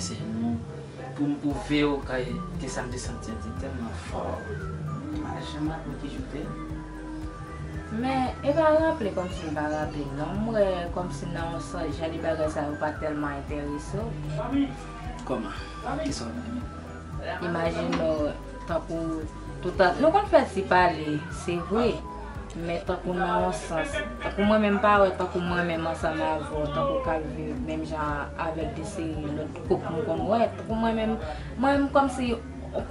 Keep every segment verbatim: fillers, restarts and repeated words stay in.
Se nou, pou m pwouve w ke, ke sa m te santi an te tèlman fò. M pa janm raple ki jou te ye. Men, e pa raple kòmsi m pa raple, non. M wè kòmsi nan yon sans, jan de bagay sa yo pa tèlman enterese w. Kòman? Kisa w vle di? Imajine w, tankou, toutan, nou konn fè ti pale, se vre. Men tankou nan yon sans, tankou mwen menm pa wè, tankou mwen menm ansanm avè w, tankou k ap viv menm jan avèk de seri lòt koup m konn wè, tankou mwen menm, mwen menm kòmsi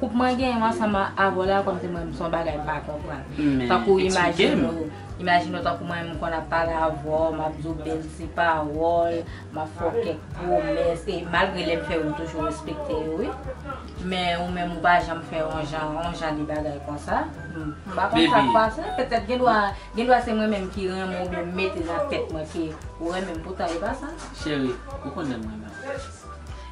koup mwen genyen ansanm avè w la, kòmsi mwen menm se yon bagay m pa konprann. Men, tankou eksplike m. Imajine w, imajine w tankou mwen menm m konn ap pale avè w, m ap di w bèl ti pawòl, m ap fè w kèk pwomès, e malgre lè m fè yo, m toujou respekte yo, wi. Men ou menm, ou pa janm fè yon jan, yon jan de bagay konsa. M, m pa konn sa k pase. Petèt gen dwa, gen dwa se mwen menm ki renmen w oubyen m mete nan tèt mwen ke ou renmen m, poutan e pa sa. Cheri, ou konnen m renmen w.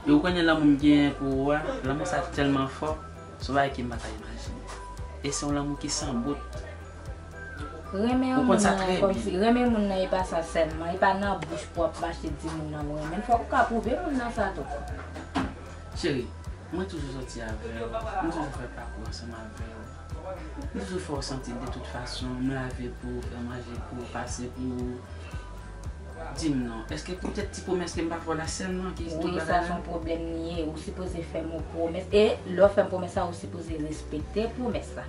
E ou konnen lanmou m genyen pou ou a, lanmou sa tèlman fò, se yon bagay ke m pa ka imajine. E se yon lanmou ki san bout. Renmen yon moun nan kòmsi, renmen moun nan e pa sa sèlman, e pa nan bouch pou w ap mache di moun nan ou renmen l, fòk ou ka pwouve moun nan sa tou. Cheri, mwen toujou sòti avè w, mwen toujou fè pakou ansanm avè w, mwen toujou fè w santi de tout fason, m lave pou ou, fè manje pou ou, pase pou ou. Di m non, èske poutèt ti pwomès ke m pa fè w la sèlman ki tout bagay la? Wi, sa se yon pwoblèm li ye. Ou sipoze fè m yon pwomès. E lè w fè m pwomès la, ou sipoze respekte pwomès la.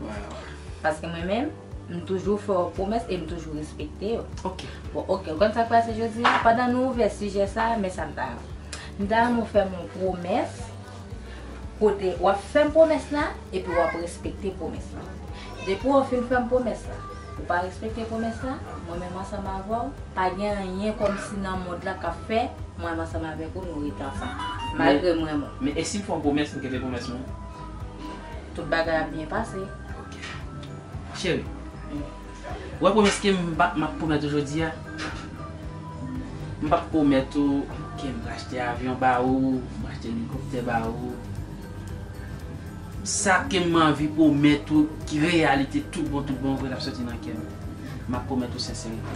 Paske mwen menm, m toujou fè w pwomès e m toujou respekte yo. Ok. Bon, ok, ou konn sa k pase jodi a? Pandan nou ouvè sijè sa a, men sa m ta renmen. M ta renmen w fè m yon pwomès. Kote w ap fè m pwomès la, epi w ap respekte pwomès la. Depi w fin fè m pwomès la, ou pa respekte pwomès la, mwen menm ansanm avè w, pa gen anyen kòmsi nan mond la k ap fè mwen menm ansanm avèk ou nou rete ansanm, malgre m renmen w. Men e si m fè w pwomès, m kenbe pwomès mwen? Tout bagay ap byen pase. Ok. Cheri. Ou wè pwomès ke m pa, m ap pwomèt ou jodi a? M p ap pwomèt ou ke m pral achte avyon ba ou, m pral achte elikoptè ba ou. Sa ke m anvi pwomèt ou, ki reyalite tout bon, tout bon vre, l ap soti nan kè m. M ap pwomèt ou sensèrite.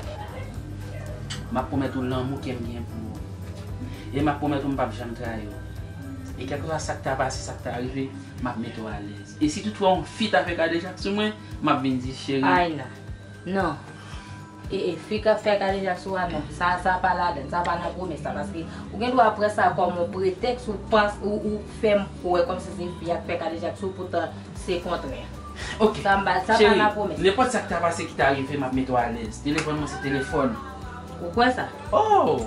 M ap pwomèt ou lanmou ke m gen pou ou. E m ap pwomèt ou m p ap janm trayi ou. E kèlkeswa sa k ta pase, sa k ta rive, m ap mete w alèz. E si toutfwa yon fi ta fè kadejak sou mwen, m ap vin di, cheri. Ay, non. Non. E, e, fi k ap fè kadejak sou a, non. Sa, sa pa ladan, sa pa nan pwomès la. Paske ou gen dwa pran sa kòm yon pretèks, ou panse, ou, ou fè m kwè kòmsi se fi a k fè kadejak sou ou, poutan se kontrè. Ok. Sa m pa, sa pa nan pwomès. Cheri, nenpòt sa k ta pase, ki ta rive, m ap mete w alèz. Telefòn mwen se telefòn. Ou kwè sa? Oh!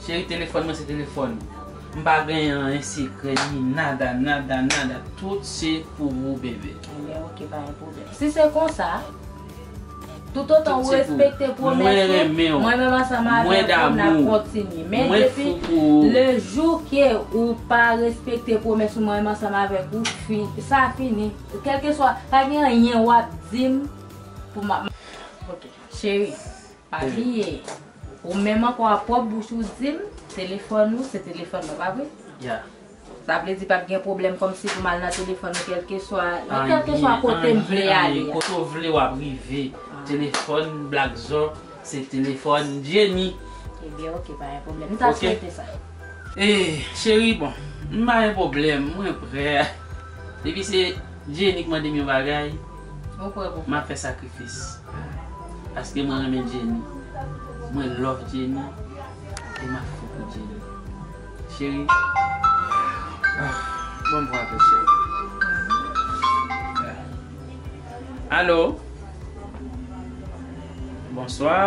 Cheri, telefòn mwen se telefòn. M pa genyen anyen sekrè, ni nada, nada, nada. Tout se pou ou, bebe. Ebyen, ok, pa gen pwoblèm. Si se konsa, toutotan ou respekte pwomès ou, mwen menm ansanm avèk ou, n ap kontinye. Men depi le jou ke ou pa respekte pwomès ou, mwen menm ansanm avèk ou, fi-, sa fini. Kèlkeswa, pa gen anyen w ap di m pou m ap, ok, cheri. Pa bliye, ou menm ankò a pwòp bouch ou di m, telefòn ou, se telefòn mwen, pa vre? Ya. Sa vle di p ap gen pwoblèm kòmsi pou m al nan telefòn ou, kèlkeswa, nan kèlkeswa kote m vle ale a. Kote w vle w ap rive. Ah. Telefòn Black Zò, se telefòn Jenny. Ebyen, ok, pa gen pwoblèm. M ta swete sa. Eh, cheri, bon, m pa gen pwoblèm, mwen prè. Depi se Jenny k mande m yon bagay, m ap fè sakrifis. Paske mwen renmen Jenny. Mwen love Jenny. E m ap fou pou Jenny. Cheri. Ah, bon, m pran apèl, cheri. Alo? Bonswa.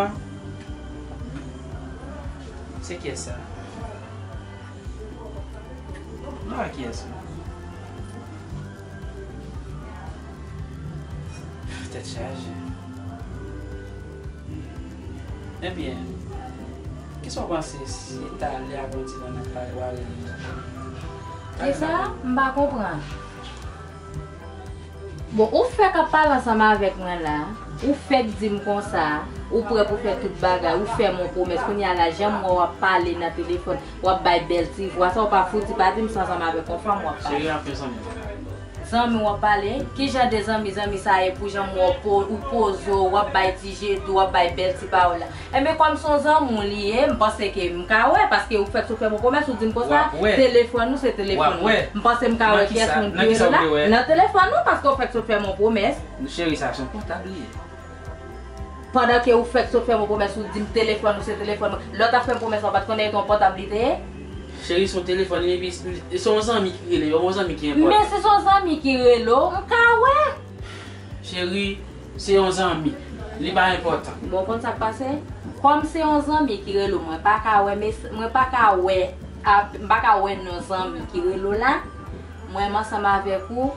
Se kiyès sa? Non, a kiyès ou? Tèt chaje. Ebyen, kisa w panse si talè apre yon ti tan n ap pale, w a rele m? Kisa? M pa konprann. Bon, ou fèk ap pale ansanm avèk mwen la, ou fèk di m konsa, ou prè pou fè tout bagay, ou fè m yon pwomès, kounye a la, jan m wè w ap pale nan telefòn, w ap bay bèl ti vwa, sa w pa fouti pa di m se ansanm avèk yon fanm w ap pale. Cheri, anfen zanmi. Zanmi w ap pale? Ki jan de zanmi zanmi sa ye pou jan w po-, ou poze w, w ap bay ti je dou, w ap bay bèl ti pawòl la? Enben, kòm se yon zanmi w li ye, m panse ke m ka wè, paske ou fèk sot fè m yon pwomès, ou di m konsa, telefòn ou se telefòn mwen. M panse m ka wè kiyès moun ki rele w la nan telefòn ou, paske ou fèk sot fè m yon pwomès. Cheri, sa se yon pòtab li ye. Pandan ke ou fèk sot fè m yon pwomès, ou di m telefòn ou se telefòn mwen. Lè w t ap fè m pwomès la, ou pa t konnen se yon pòtab li te ye? Cheri, se yon telefòn, epi se yon zanmi ki rele, yon zanmi ki enpòtan. Men si se yon zanmi ki rele w, m ka wè. Cheri, se yon zanmi. Li pa enpòtan. Bon, konn sa k pase? Kòm se yon zanmi ki rele w, mwen pa ka wè mes-, mwen pa ka wè, ap, m pa ka wè non zanmi ki rele w la. Mwen menm ansanm avèk ou,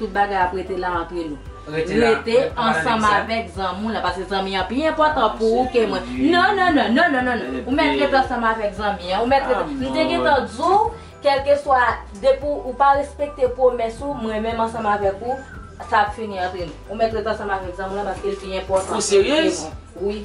tout bagay ap rete la antre nou. Rete ansanm avèk zanmi w la, paske zanmi an pi enpòtan pou ou ke mwen. Non, non, non, non, non, non, non. Ou mèt rete ansanm avèk zanmi an. Ou mèt rete. M te gentan di w, kèlkeswa, depi w pa respekte pwomès ou, mwen menm ansanm avèk ou, sa ap fini antre nou. Ou mèt rete ansanm avèk zanmi w la, paske l pi enpòtan. Ou serye? Wi.